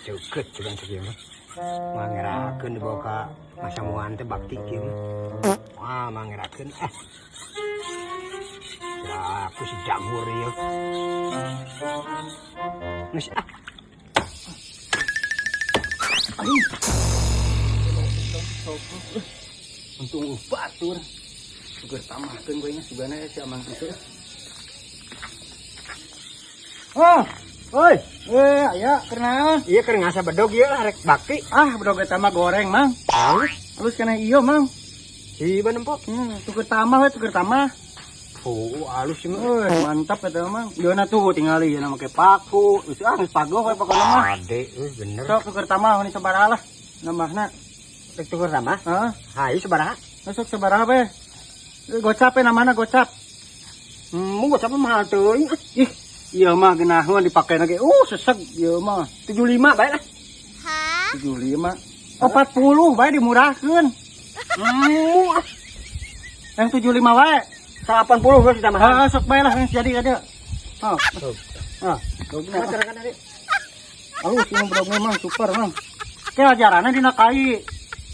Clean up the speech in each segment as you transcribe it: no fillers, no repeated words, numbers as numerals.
Ceukeut cuman sakieu mah. Mangerakeun dibawa ka masamuan teh bakti kieu mah. Wah, mangerakeun ah. Ya, aku si jamur ieu. Geus ah. Aduh. Untung batur. Sugar tambahkeun gue nya sugana si Amang itu. Oh, oi, aya keur naon? Iya, keur ngasah bedog ieu lah rek bakti. Ah, bedog eta mah goreng, Mang. Halus. Halus kana ieu, Mang. Si nempo. Tuker tamah we, tuker tamah. Oh, halus sih mah. Euy, mantap eta, Mang. Ieu na tuh tingali ieu na make paku. Geus ah, geus pagoh we pokona mah. Ade, euy bener. Sok tuker tamah ini sabaraha lah nambahna. Rek tuker tambah? Heeh. Hayu sabaraha? Masuk sabaraha we? Gocap we namana gocap. Gocap mah mahal teuing. Ih, ieu mah geunaheun dipake lagi. Seseg ieu mah. 75 bae lah. 75. Oh, 40 bae dimurahkeun. Ah. Yang 75 wae. 80 geus ditambahan. Heeh, sok bae lah yang jadi ada. Oh. Ah, dogna. Masyarakat tadi. Halus ini bedogna Mang, super Mang. Ke ajarana dina kai.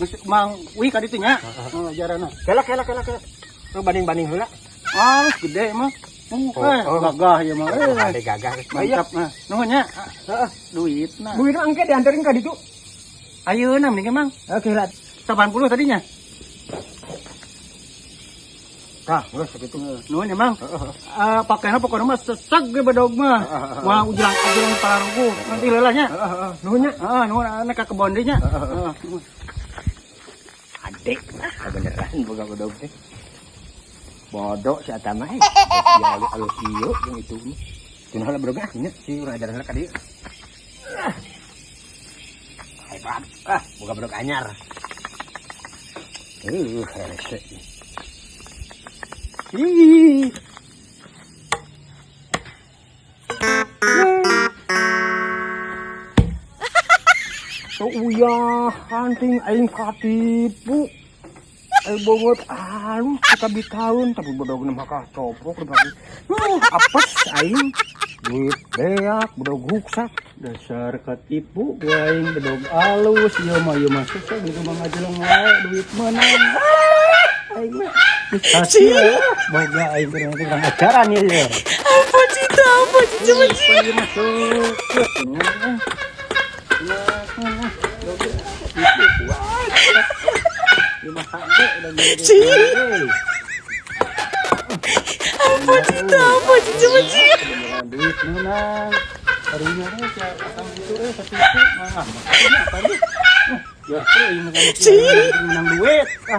Geus Mang wih ka ditu nya. Heeh, ajarana. Kela kela kela kela. Nu banding-banding heula. Halus gede mah. Oh. Gagah ieu mah. Ade gagah. Mantap nah. Nuhun nya. Heeh, duitna. Duit engke dianterin ka ditu. Ayeuna mending Mang. Oke lah. 80 tadinya. Tah, geus sakitu. Nuhun ya Mang. Pakaina pokona mah seseg ge bedog mah. Wah, ujang-ujang pararuguh. Nanti lelah nya. Heeh, nuhun nya. Heeh, nuhun ane ka kebon deui nya. Heeh. Ade, ah beneran boga bedog teh. Bodoh si eta mah. Ya alus ieu jeung itu mah. Cenah heula bedog ah nya si urang ajaran heula ka dieu. Ah. Hebat. Ah, boga bedog anyar. Rese. Ih. Tuh uyah, anting aing katipu. Aing banget halus kabi tahun tapi bedogna mah kacoprok dibagi. Apes aing. Duit beak, bedog ruksak. Dasar ketipu gua aing bedog alus ieu mah susah gitu mah ngajeleng wae duit meunang. Aing mah hasil boga aing kurang ajaran ieu ya. Apa cita, apa cita, apa cita. Ieu mah sukses. Apa cita, apa cita, apa cita. Duit meunang. Karunya teh si akang itu katipu mah. Apa dia? Ya, teh ini menang duit. Ah.